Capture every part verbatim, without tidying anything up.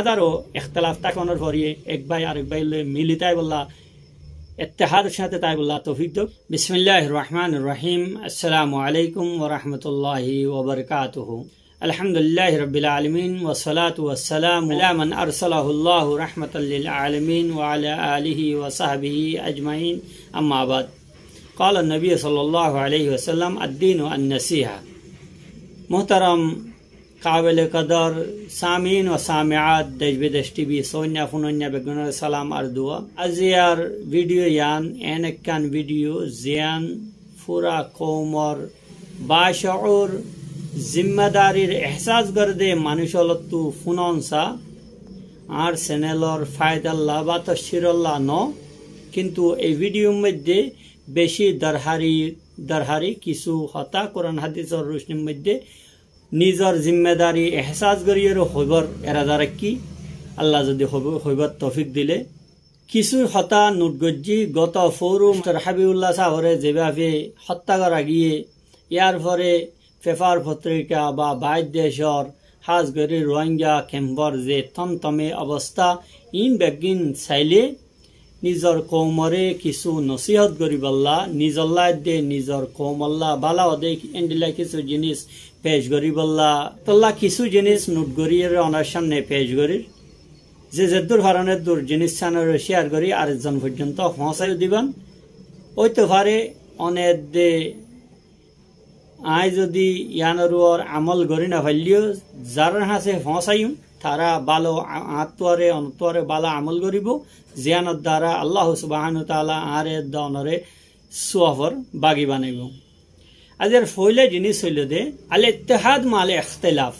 Taró ikhtilaf tákonor fore ek bái arek bái loi mili táibolla, ittihador sáñte táibolla toufik douk. Bismillahir Rahmanir Rahim. Assalamu alaikum wa rahmatullahi wa barakatuhu. Alhamdulillahi Rabbil Alamin, wa salatu wa salamu ala man arsalahu Allahu rahmatan lil alamin wa ala alihi wa sahbihi ajmain, amma ba'd. Qala an-Nabi sallallahu alaihi wasallam, "Ad-dinu an-nasiha." Muhtaram kabele qadar samiin wa samiat, dec bidec T V soinna funoinna beggúnore salam ar dua. Aziyar video yián en ekkán video zián fura koumor bashour zimmadarir ehsas gorede manúic ólottu funon sa. Añár channelor faidalla ba toccirolla no, kintu ei videor moidde beci dorhari, dorhari kissú hotá Kuran hadisor rucnir moidde nizor zimmadari ehsas goriyóre hoibar erada raikki, Allah zodi hoib-, hoibar toufik dile. Kissú hotá note goijjí, goto fouru Mastor Habibullah sábore zebábe hottá gora giyé, yar fore fepar fotrika ba bair decor, hás gorí Rohingya kempor ze tontome obosta, iín beggín saile nizor koumore kissú nosihot goríbolla, nizolla edde nizor koumolla bála ode endilla kissú jinis pec goríbolla, tolla kissú jinis note goríyore onor sámne pec gorír. Ze zeddúr faron eddúr jinis sanore share gorí arek zon foijjonto foóñsai diban. Óito fare one edde añí zodi yiánor uore amol gorí no failleyó, zarár hañse foóñsaiyum, tará bála a-, añáttu are, onottú are bála amol goríbou, ziyánor duara Allah subhanahu wa taala añáre edde onore suafor bagi banaibou. Aziyar foila jinis óilde al-ittihad ma'al ikhtilaf.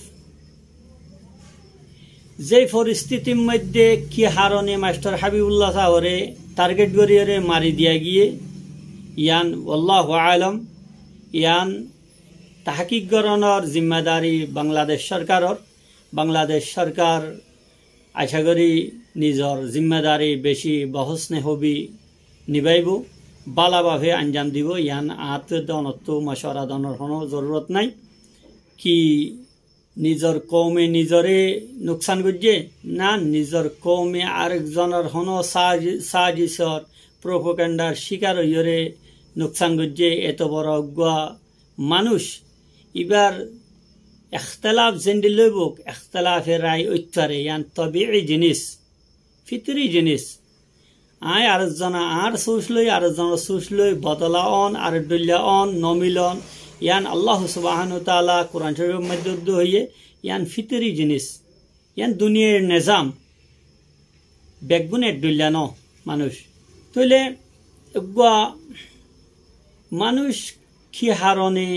Zei foristitir moidde ki harone Mastor Habibullah sábore target goríyore mari diya giyé, yián wallahu alam, yián tahkik goronor zimmadari Bangladec sorkaror. Bangladec sorkar aca gorí nizor zimmadari beci bohusne hobi nibaibou, bála bafe anjam dibou, yián añáttu edde onottú mocuwara donor honó zorurot nái. Ki nizor koume nizore nuksan goijjé, na nizor koume arek zonor honó saji-, sajisor, propagandar cikar óiyore nuksan goijjé, eto boro uggúa manúic, ibar ikhtilaf zendilla óibou, ikhtilafe rai óit fare, yián tobi'i jinis, fitri jinis. Añí arek zone añár suc loi, arek zonor suc loi bodola on, arek dhoilla on, no milon. Yián Allah subhanahu wa taala Kuran Corifor moidde uddú hoiyé, yián fitri jinis. Yián duniyair nizam. Beggún ek dhoilla no manúic. Tóile uggúa manúic ki harone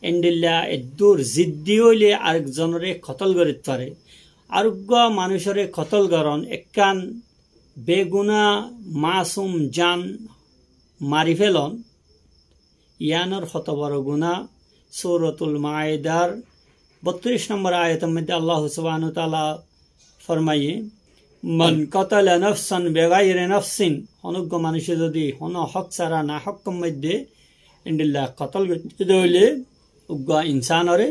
endilla eddúr ziddi óile arek zonore kotol gorit fare? Ar uggúa manúicore kotol goron, ekkán beguna masum jan mari felon, yiánor hoto boro guná. Suratul Maidar bottiríc nombor ayator moidde Allah subhanahu wa taala formaiyé, "Man qatala nafsan bighairi nafsin", honó uggúa manúice zodi honó hók sára nahokkor moidde endilla kotol goijjé de óile uggúa insanore,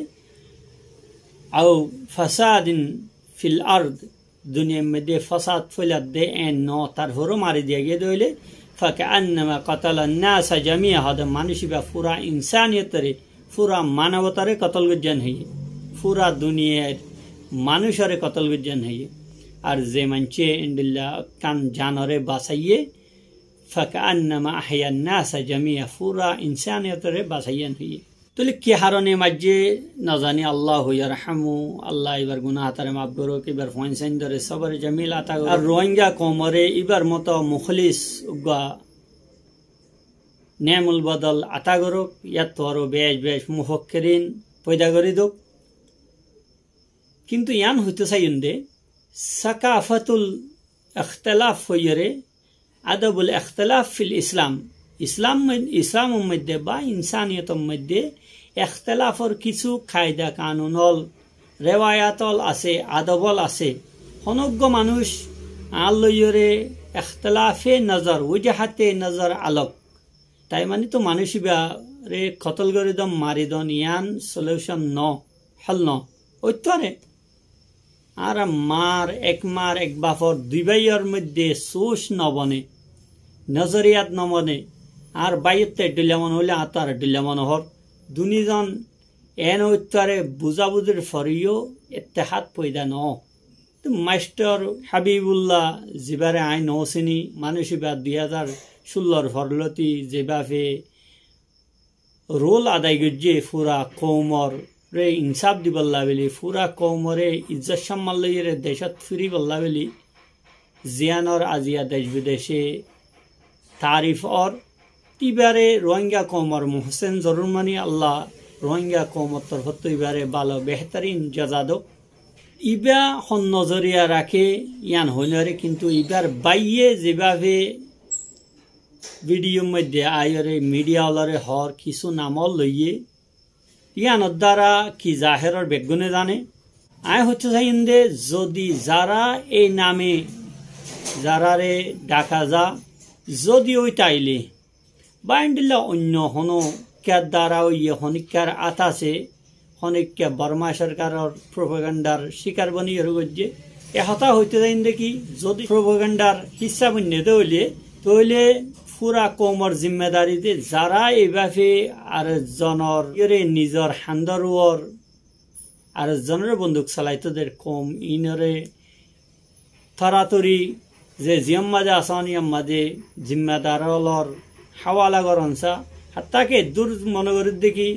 "aw fasadin fil ard", duniyair moidde fasad foiladde en no, tarforó mari diya giyé de óile, "faka'annama qatalan nasa jami'a", hóde manúic iba fura insaniyotore, fura manobotare kotol goijjé en hoiyé, fura duniyair manúicore kotol goijjé en hoiyé. Ar ze maincé endilla ekkán janore basaiyé, "faka'annama ahyan nasa jami'a", fura insaniyotore basaiyé en hoiyé. Tóile ki harone maijjé no zani, Allahu yarhamu, Allah ibar guná hotare maf gorouk, ibar fuain saindore sobore jamil ata gorouk. Ar Rohingya koumore ibar moto mukhlis uggúa nemul bodol ata gorouk, yáttu aró bec bec mufakkirin foida gori douk. Kintu yián hoito saiyum de, sakafatul ikhtilaf hoiyóre, adabul ikhtilaf fil Islam. Islam, Islamor moidde ba insaniyotor moidde ikhtilafor kissú kaida kanun ól, rewayat ól asé, adob ól asé. Honó uggúa manúic añár loiyóre ikhtilafe nozor, wujahate nozor alok. Tái mani to manúic ibare kotol gori don, mari don, yián solution no, hól no. Óit fare. Añára maar, ek maar, ek bafor dui báiyor moidde sóoc nobone, nozoriyat nobone. Añár báiyottú ek dhoilla mone hoilé añáttu ar dhoilla mone hoór. Duní zon en óitfare buzabuzir foreyó ettehad foida noó. Tó maistor Habibullah, zibáre aññí noó siní, manúic ibá dui házar cúllor forlóti zebáfe rol adai goijjé, fura koumoré insáf dibolla buli, fura koumoré izzot somman loiyóre decót firibolla buli, ziyánor aziya dec bidece taarif ór. Ibáre Rohingya koumor Mohsen Zorur mani Allah Rohingya koumor torfóttu ibáre bála behterin jaza douk. Ibá hon nozoriya raké yían hoói nofaré, kintu ibár báiye zebáfe vidiyor moidde aiyóre midiya ólore hoór kissú nam ól loiyé, yíanor duara ki zahér ór beggúne zane. Aññí hoitó saiyum dé, zodi zará ei name zaráre dhaka za, zodi ói táile, ba endilla oinno honó ikkár duara óiye, honíkkar át asé, honíkka Borma sorkaror propagandar cíkar boniyóre goijjé. E hotá hoitó saiyum dé ki, zodi propagandar hissá boinné dé óile, tóile fura koumor zimmadari dé, zará eibáfe ar zonor iyóre nizor handor uore ar zonoré bonduk solaitó der koum, inoré toratori ze ziyán mazé asón, yían mazé zimmadar ólor háwala goron sa. Hattá ki eddur mone gorí dé ki,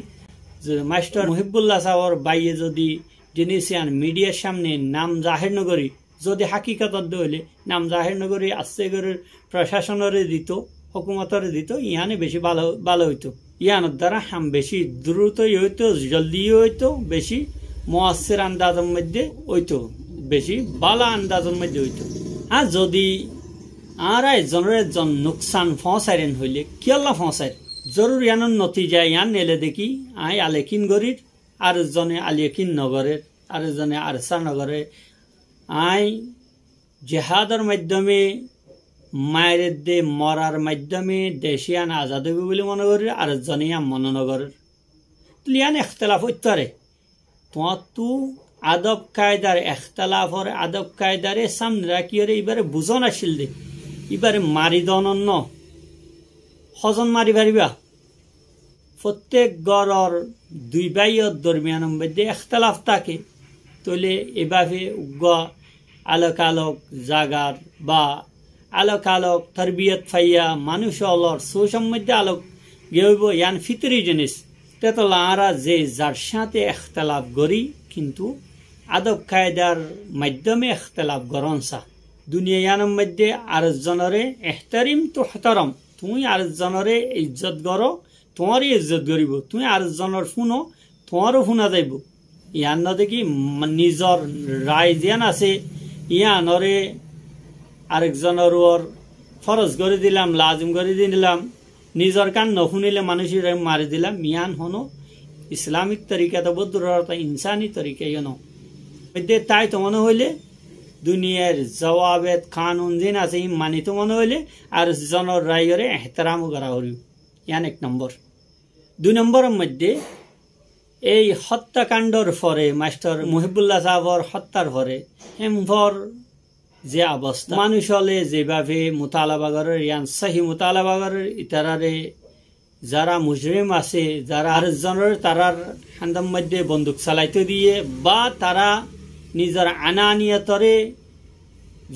ze maistor Muhibullah sábor báiye zodi jinis yían midiyar sámne nam zahér nogorí, zodi hákikot dé óile nam zahér nogorí, asté gorí procáconoré dito, hókumotoré dito, yíane beci bála, bála óito. Yíanor duara ham beci duruto óito, zoldi óito, beci muassir andazor moidde óito, beci bála andazor moidde óito. Ar zodi añára ezzonor ezzon nuksan foóñsair en óile, kiyólla foóñsair? Zorur yíanor notija yían neile dé ki, aññí alyakin gorír, ar ezzone alyakin nogorér, ar ezzone arsa nogorér. Aññí jihádor maiddome, mairedde morar maiddome dec yían azad óibo buli mone gorír, ar ezzone yían mone nogorér. Tóile yían ektelaf óit fare. Tuáñttu adob kaidar, ektelafor adob kaidaré sámne rakíyore ibáre buzón accíl dé, ibáre mari donon no. Hozon mari faribá? Fottek góror dui báiyor dormiyanor moidde ektelaf táke, tóile eibáfe uggúa alok alok zagar ba alok alok torbiyot faiya manúic ólor sócor moidde alok giyé óibo, yían fitori jinis. Tétolla añára ze zar sáñte ektelaf gorí, kintu adob kaidar maiddome ektelaf goron sa. Duniya yíanor moidde ar ezzonoré, ehtarim tuhteram, tuñí ar ezzonoré izzot goró, tuáñre izzot goríbo. Tuñí ar ezzonor fúno, tuáñró fúna zaibo. Yían no dé ki, ma-, nizor rai ziyán asé, yíanoré ar ekzonor uore foroz gorí dilam, lazim gorí dilam, nizor kán nofúnile manúicoré mari dilam, yían honó Islamik torika tó bóut duror hotá, insani torika yó no. Edde tái tó mone hoilé, duniyair zowabet kanun zin asé, hín mani tó mone hoilé, ar ekzonor raiyoré ehteram gorá foribó. Yían ek nombor. Dui nomboror moidde, ei hottá kandor fore, mastor Muhibullah sábor hottár fore, hémfor ze obosta, manúic óle zebáfe mutalaba gorér, yían sóhi mutalaba gorér, itaráre zará mujrim asé, zará ar ekzonoré tarár handor moidde bonduk solaito diyé, ba tará nizor ananiyotoré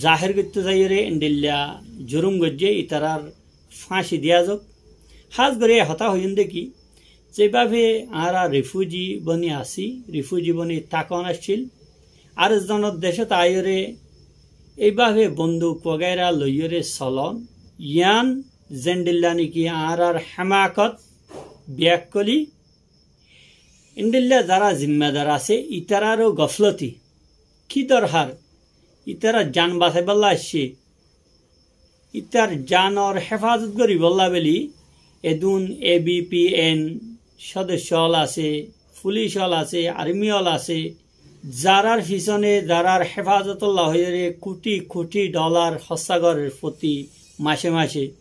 zahér goitto zaiyóre endilla jurum goijjé, itarár fáñci diya zouk. Hás gorí e hotá hoiyum dé ki, zebáfe añára rifuji boni así, rifuji boni tákon accíl, ar ekzonor decót aiyóre eibáfe bonduk wagaira loiyóre solon, yían zendilla néki añárár hémakot, biyakkoli, endilla zará zimmadar asé, itaráró gofloti. Ki dorhar? Itará jan basaibálla aiccé. Itar janor héfazot goríbolla buli edún A B P N sodosyo ól asé, fulic ól asé, armi ól asé, zarár fisone, zarár héfazotolla hoiyóre kuthi kuthi dholar hóssa gorér foti mace mace.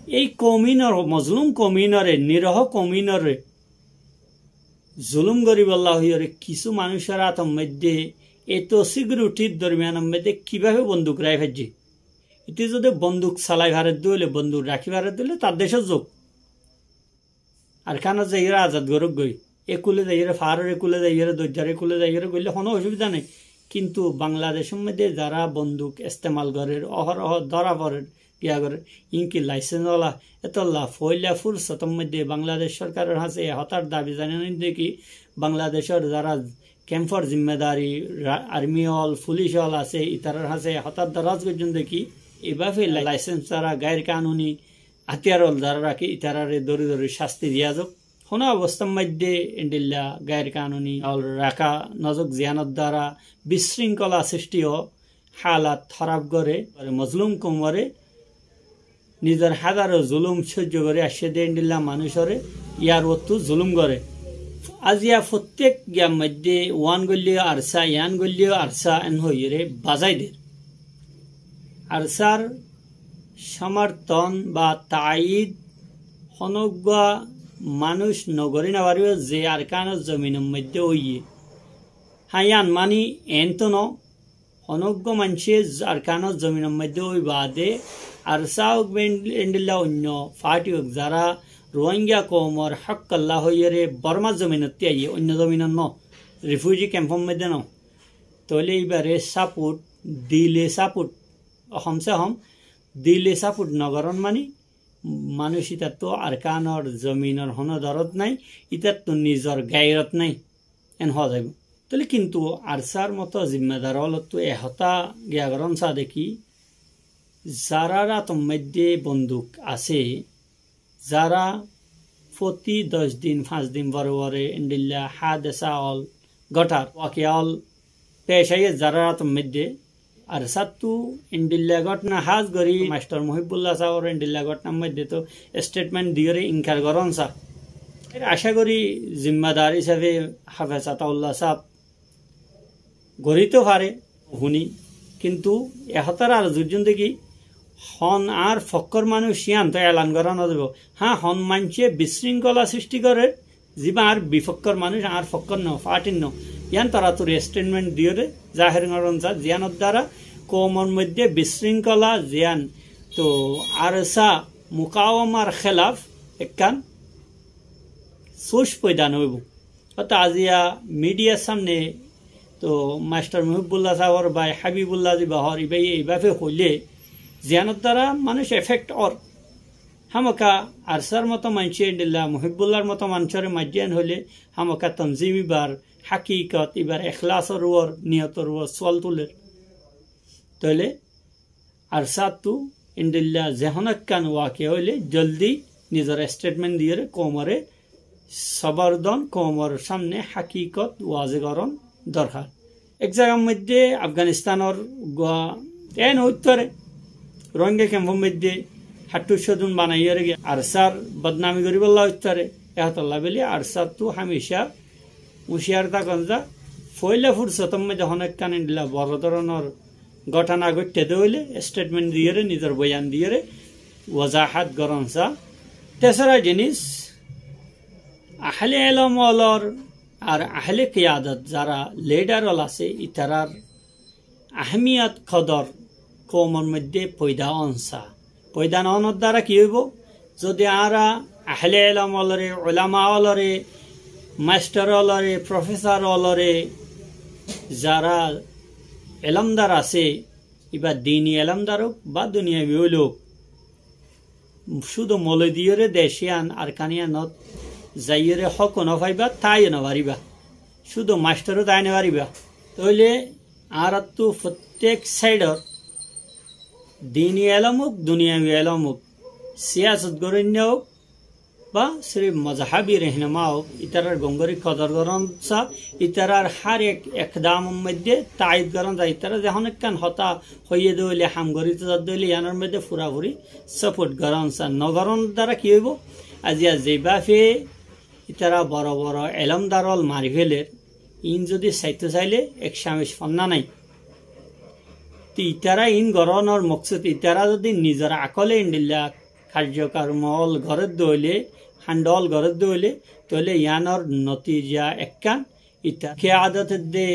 Ei koum ínor, mozlum koum ínoré, niroho koum ínoré zulum goríbolla hoiyóre kissú manúicor átor moidde Eto sikiuritir dormiyanor moidde kibábe bonduk rakí faijje? Ite zodi bonduk salai fare de óile, bonduk rakí fare de óile, tar decót zouk. Arkanot zaiyóre azad gorók goi. E kule zaiyóre, faáror e kule zaiyóre, doijjar e kule zaiyóre goille honó osubida nai. Kintu Bangladecór moidde zara bonduk estemal gorer, ohor ohor dóra forer, giya gorer, inki laisens ola, etolla foila fursotor moidde Bangladec sorkaror hañse e hotár dabi zanai de ki, Bangladecór zara kemfor zimmadari, ra-, armi ól, fulic ól asé, itarar hañse e hotár doraz goijjón de ki, ibábe laisens sára gair kanuni átiyar ól zara rakí, itarare dóri dóri cásti diya zouk. Honó obostar moidde endilla gair kanuni ól raká no zouk, ziyanor duara bisringkola sristi ó, hálat hóraf goré, mozlum koumoré nizor házaro zulum sóijjo gorí aiccé de endilla manúicoré yar uottú zulum goré. Aziya fottek giyar moidde uán goillé yó ARSA, yián goillé yó ARSA en hoiyóre bazai der. ARSAr somorton ba taayid honó uggúa manúic no gorí no faribó ze Arkanor zominor moidde óiye. Há, yián mani eénto no, honó uggúa maincé Arkanor zominor moidde ói baade ARSA ók be endilla oinno fathi ók, zara Ruáingga koumor hókkolla hoiyóre Bormar zominottú aiyé, oinno zominot no, rifuji kemfor moidde no. Tóile íbaré saport, dile saport, homse hom dile saport no gorón mani, manúic ítattu Arkanor zominor honó dorot nái, ítattu nizor gairot nái, en hoó zaibó. Tóile kintu ARSAr moto zimmadar ólottú e hotá giya gorón sa de ki, zarar átor moidde bonduk asé, zara foti doc din, fañs din fore fore endilla hádesa ól góthar, wakiya ól pec aiyé zarar átor moidde, ARSAttú endilla góthona hás gorí Mastor Muhibullah sábor endilla góthonar moidde tó estetment diyóre inkar gorón sa. Acá gorí zimmadar hísabe Hafez Ataullah sáb gorí tó fare, fúni. Kintu e hotár ar zuijjón de ki, hon añár fokkór manúic yián tó elan gorá no zaibó. Há, hon maincé bisringkola sristi gorer, zibá añár bifokkór manúic, añár fokkór no, fathir no, yián toratori estetment diyóre zaher gorón sa, ziyanor duara koumor moidde bisringkola ziyan tó ARSA mukawamar kélaf ekkán sóc foida no óibo. Óto aziya midiyar samne tó Mastor Muhibullah sábor bái Habibullah zibá hoór, ibáye ibábe hoilé ziyanor duara manúic efekt ór. Hámaka ARSAr moto maincé endilla Muhibullar moto manúicoré maijjé en hoilé hámaka tonzim íbar hákikot, íbar ekhlasor uore, niyotor uore sual tuler. Tóile ARSAttú endilla ze honó ekkán wakiya óile zoldi nizor estetment diyóre koumoré sobor don, koumor samne hákikot waze gorón dorhar. Ek zagar moidde Afganistanor gua en óit fare, Ruáingga kemfor moidde háttúccodún banaiyóre giya ARSAr bodnami goríbolla óit fare. E hotálla bóli ARSAttú hámica uñciyar tákon za, foila fursotor moidde honó ekkán endilla boro dóronor góthona góitte de óile estetment diyóre, nizor boyan diyóre wazahát gorón sa. Tesara jinis, ahle elom ólor ar ahle kiyadot zara lidar ól asé, itarar ahémiyot kodor koumor moidde foida on sa. Foida no onor duara ki óibo? Zodi añára ahle elom ólore, ulama ólore, mastor ólore, profesor ólore, zara elomdar asé, íba dini elomdar ók ba duniyabi óile ók, cúdu moloi diyóre dec yián Arkan yiánot zaiyóre hók no faiba, tái no faribá. Cúdu mastor ó tái no faribá. Tóile añárattú fottek saidor dini elom ók, duniyabi elom ók, siyasot goróinna ók, ba sirif mozhabi rehnuma ók, ítarar gom gorí kodor gorón sa, ítarar hár ek ekdamor moidde taayid gorón sa, ítara ze honó ekkán hotá hoiyé de óile, ham goríto za de óile, yiánor moidde furafuri saport gorón sa. No gorón duara ki óibo? Aziya zebábe ítara boro boro elomdar ól mari féler, iín zodi saito saile ek camic fonná nai. Te ítara iín gorónor moksud, ítara zodi nizor akóle endilla karjokorm ól gorédde óile, handa ól gorédde óile, tóile yiánor notija ekkán, ítara kiyadot edde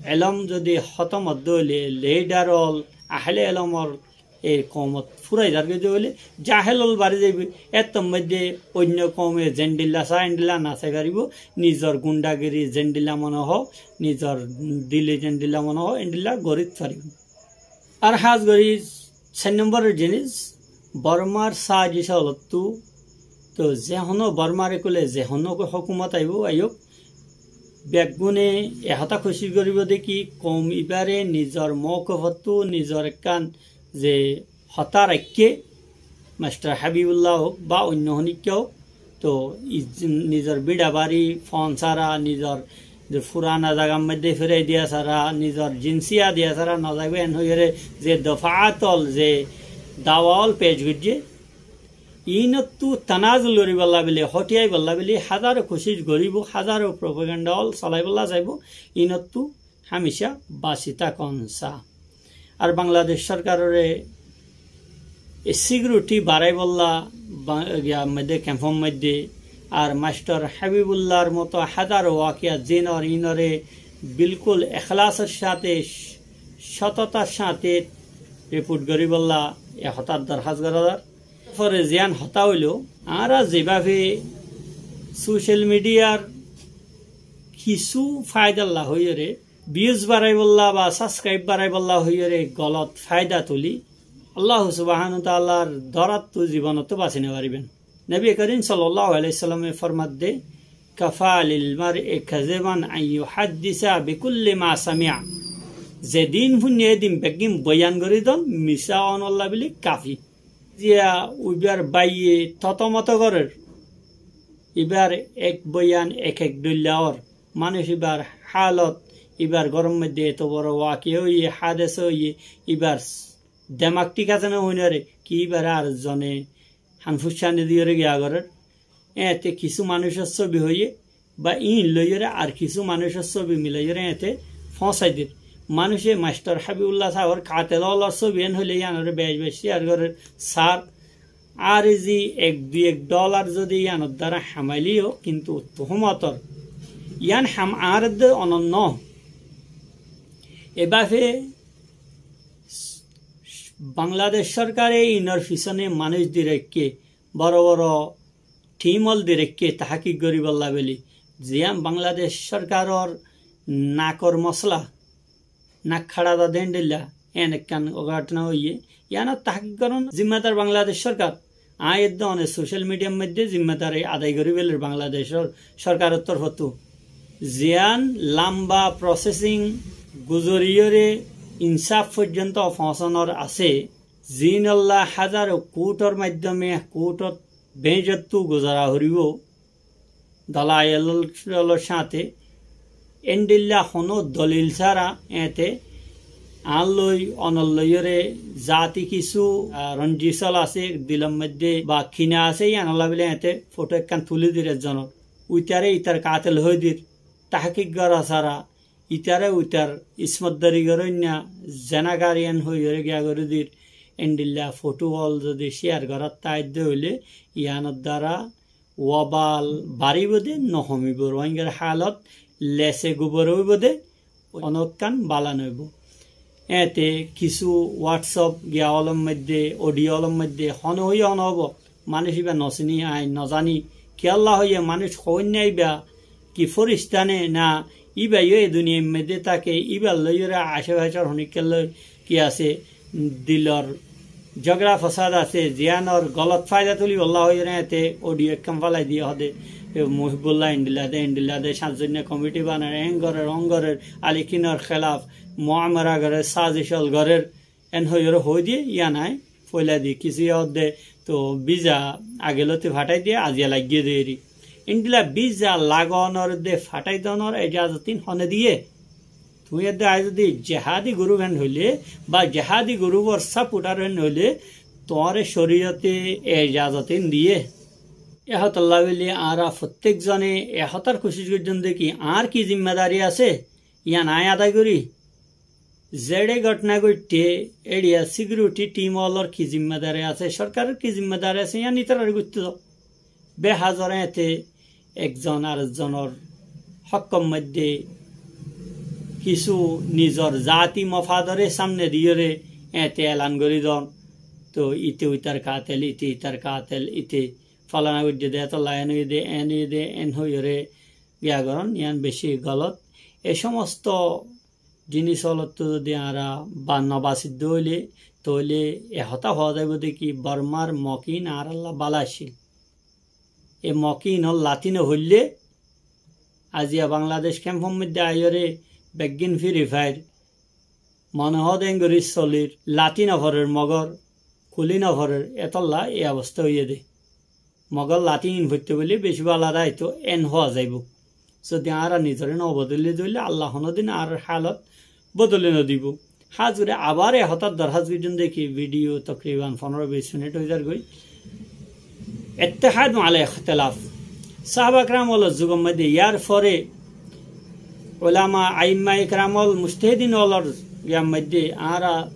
Elóm zodi hótom ódde óile, lidar ól, ahle elómor e koumot fúrai zargói de óile, jahel ól bari zaibo. Ettór moidde oinno koume zendilla saá endilla no sai faribo, nizor gundagiri zendilla mone hoó, nizor dile zendilla mone hoó, endilla gorit faribo. Ar hás gorí sair nombor or jinis, Bormar sazic ólottú, to ze honó Bormar ekule ze honó hókumot aibó, aiyók, beggúne e hotá kucíc goríbo de ki koum ibáre nizor moukofottú, nizor ekkán ze hotá raikké, Mastor Habibullah ók ba oinno honikka ók, to i-, nizor bíça bari fon sára, nizor ze furana zagar moidde ferai diya sára, nizor jinsiya diya sára no zaibo, en hoiyóre ze dofaat ól, ze dawa ól pec goijjé, inottú tanazul goríbolla buli, hotiyaibólla buli házaro kucíc goríbo, házaro propaganda ól solaibolla saibo, inottú hámica basi tákon saá. Ar Bangladec sorkarore e sikiriti baraibólla ba-, giyar moidde, kemfor moidde, ar Mastor Habibullar moto házaro wakiya zinor inore bilkul eklasor sáte, sototar sáte riport goríbolla e hotár dorhás gorá zar. Fore ziyán hotá óilo, añára zebáfe social midiyar kissú faidalla hoiyóre, biyus baraibólla ba sabskraib baraibólla hoiyóre golot faida tuli, Allahu subhanahu wa taalar dórattú zibonottú basi no faribá. Nobi korim sollallahu alaihi wasallame formadde, "Kafa lil mar'i kaziban an yuhaddisa bikulli ma sami'a." Zedin fúinne edin beggín boyan gorí don, misá ónolla buli kafi. Ziya uibar baiye totomoto gorér, ibar ek boyan ek ek dhoilla ór. Manúic ibar hálot, ibar góror moidde eto boro wakiya óiye, hádesa óiye, ibar demak thík asé né hoinóre, ki ibare ar zone han fucáni diyóre giya gorér. Eñte kissú manúicor sóbi hoiyé, ba iín loiyóre ar kissú manúicor sóbi milaiyóre eñte foóñsai dir. Manúice Mastor Habibullah sábor katel ólor sóbi en hoilé yíanore bec bec cíyar gorér, sár. Ar ezi ek dui ek dholar zodi yíanor dara hamailé yó, kintu tuhumotor yían ham añárar edde onor noó. Ebáfe Bangladec sorkare inor fisone manúic di raikké, boro boro thim ól di raikké tahkik goríbolla buli. Ziyán Bangladec sorkaror nakor mosla, nak háça zade endilla, en ekkán oghotona óiye. Yíanor tahkik goron zimmadar Bangladec sorkar. Añí edde one social midiyar moidde zimmadari adai gorí felir Bangladecor sorkaror torfottú. Ziyán lamba prosesing guzoriyóre insaf foijjonto foóñsanor asé, ziínolla házaro kuthor maiddome kuthot beñcottú guzara foribó, dalail ólor sáñte, endilla honó dolil sára eñte añár loi onor loiyóre zati kissú, ah, ronjis ól asé, dilor moidde ba kina asé, yíanolla buli eñte foto ekkán tulí dir ezzonor. Uitaré itar katel hoói dir, tahkik gorá sára, itaré uitar ismotdari goróinna, zenakar yían hoiyóre giya gorí dir, endilla foto ól zodi cíyar gorát táidde óile, yíanor dara wabal baribó de, no homibó. Ruáingar hálot lese gubor óibo de, onókkán bála noóibo. Eñte kissú WhatsApp giya ólor moidde, audio ólor moidde, honó hoiyé honó óibo. Manúic íba nosiní, añí nozaní. Kiyólla hoiyé manúic hoóinna íba ki fórista né, na íba yó e duniyair moidde táke, íbar loiyóre acé-facór honíkkar loi ki asé, dilor zogera fosad asé, ziyánor golot faida tulíbolla hoiyóre eñte audio ekkán félai diyé hoóde, e, Muhibullah endilla de, endilla de, sañtzoinna komiti baner, en gorér, on gorér, Alikinor hélaf muamara gorér, sazic ól gorér, en hoiyóre hoói diyé, yían añí foila di, kissú yó hoóde, to biza agelóti fathái diyé, aziya laiggé de eri. Endilla biza lagonor de fathái donor ejazotin hone diyé? Tuñí edde añí zodi jehadi gurup en hoilé, ba jehadi gurupor saporthar en hoilé, tuáñre coriyote ejazotin diyé? E hotálla buli añára fottek zone e hotár kucíc goijjón de ki, añár ki zimmadari asé, yían añí adai gorí. Zeçé góthona goiththé, éçiya sikiriti thim ólor ki zimmadari asé, sorkaror ki zimmadari asé, yían ítarare goittó do. Beházor eñte ekzon arekzonor hókkor moidde kissú nizor zati mofadore samne diyóre ete elan gorí don. Toi ite itar katel, ite itar katel, ite falana goijjé de, etolla en óiye de, en óiye de, en hoiyóre giya goron, iyan beci golot. E somosto jinis ólottu zodi añára ba-, no basidde óile, tóile e hotá hoó zaibo de ki, Bormar mokin añáralla bála accíl. E mokin ol lati no foille, aziya Bangladec kemfor moidde aiyóre beggín firi fair, mone hoó de engorí solir, lati no forer mogor, kuli no forer, etolla e obosta óiye de. Mogor lati in foitto bouli beci bála aito en hoó zaibo. Zodi añára nizore no bodoli dóile Allah honodin añárar halot bodoli no dibo. Hás gorí abar e hotár dorhás goijjón de ki, video tokriban fondoro bic minit ói zargói. Ittehad ma'al ikhtilaf. Sahaba keram ólor zugor moidde, yar fore ulama, aimma keram ól, mujtehidin ólor giyar moidde, añára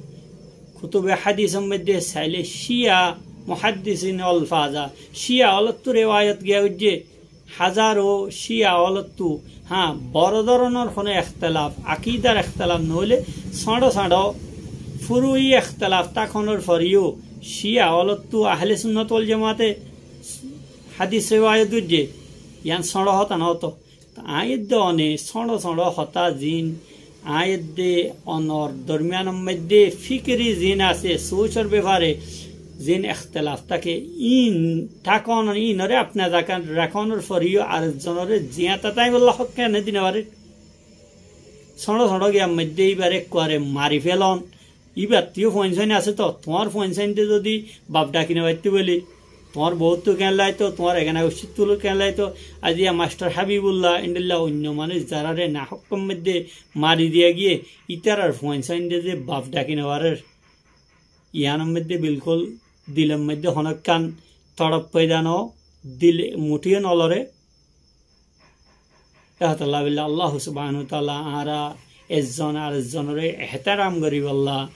kutube hadisor moidde saile Shia muhaddisin ól fa za. Shia ólottu rewayot giya goijjé, házaro Shia ólottu, hañ, boro dóronor hono ikhtilaf, akidar ikhtilaf no óile, sóñço sóñço furu'i ikhtilaf tákonor foreyó Shia ólottu Ahle Sunnat wal Jamaate hadis rewayot goijjé, iyan sóñço hotá no óto. Añí edde one sóñço sóñço hotá zin, añí edde onor dormiyanor moidde fikiri zin asé, sóicor befare zin ikhtilaf táke, in tákon, inore apna zakat rakonor foreyó ar ekzonore ziyata táibolla hók kene di no fare? Sóñço sóñço giyar moidde ibare ekkuare mari felon, Íbattú fuain sáin asé toó, tuáñr fuain sáin de zodi baf dhaki no faitté bóli, tuáñr bouttú keén laitó, tuáñr egana uccittú keén laitó, aziya mastor Habibullah, endilla oinno manúic zaráre nahókkor moidde mari diya giyé, ítarar fuain sáin de ze baf dhaki no farér, yiánor moidde bilkúl dilor moidde honókkan torop foida no, dile muthíyo no lore. Ehtolla billa Allah subhanahu wa taala añára ezzon ar ezzonoré ehteram goríbolla,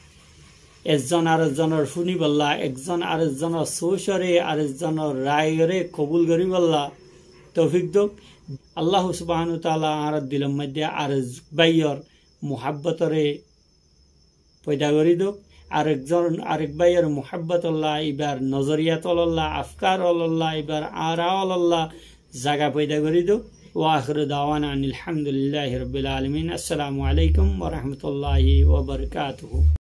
ezzon ar ezzonor fúnibolla, ezzon ar ezzonor sócoré ar ezzonor raiyoré kobul goríbolla toufik douk. Allah subhanahu wa taala añárar dilor moidde ar ek báiyor muhabbotoré foida gorí douk. Ar ekzon ar ek báiyor muhabbotolla, ibar nozoriyat ólolla, afkar ólolla, ibar ara ólolla zaga foida gorí douk. Wa akhiru dawana anil hamdulillahi rabbil alamin. Assalamu alaikum wa rahmatullahi wa barakatuhu.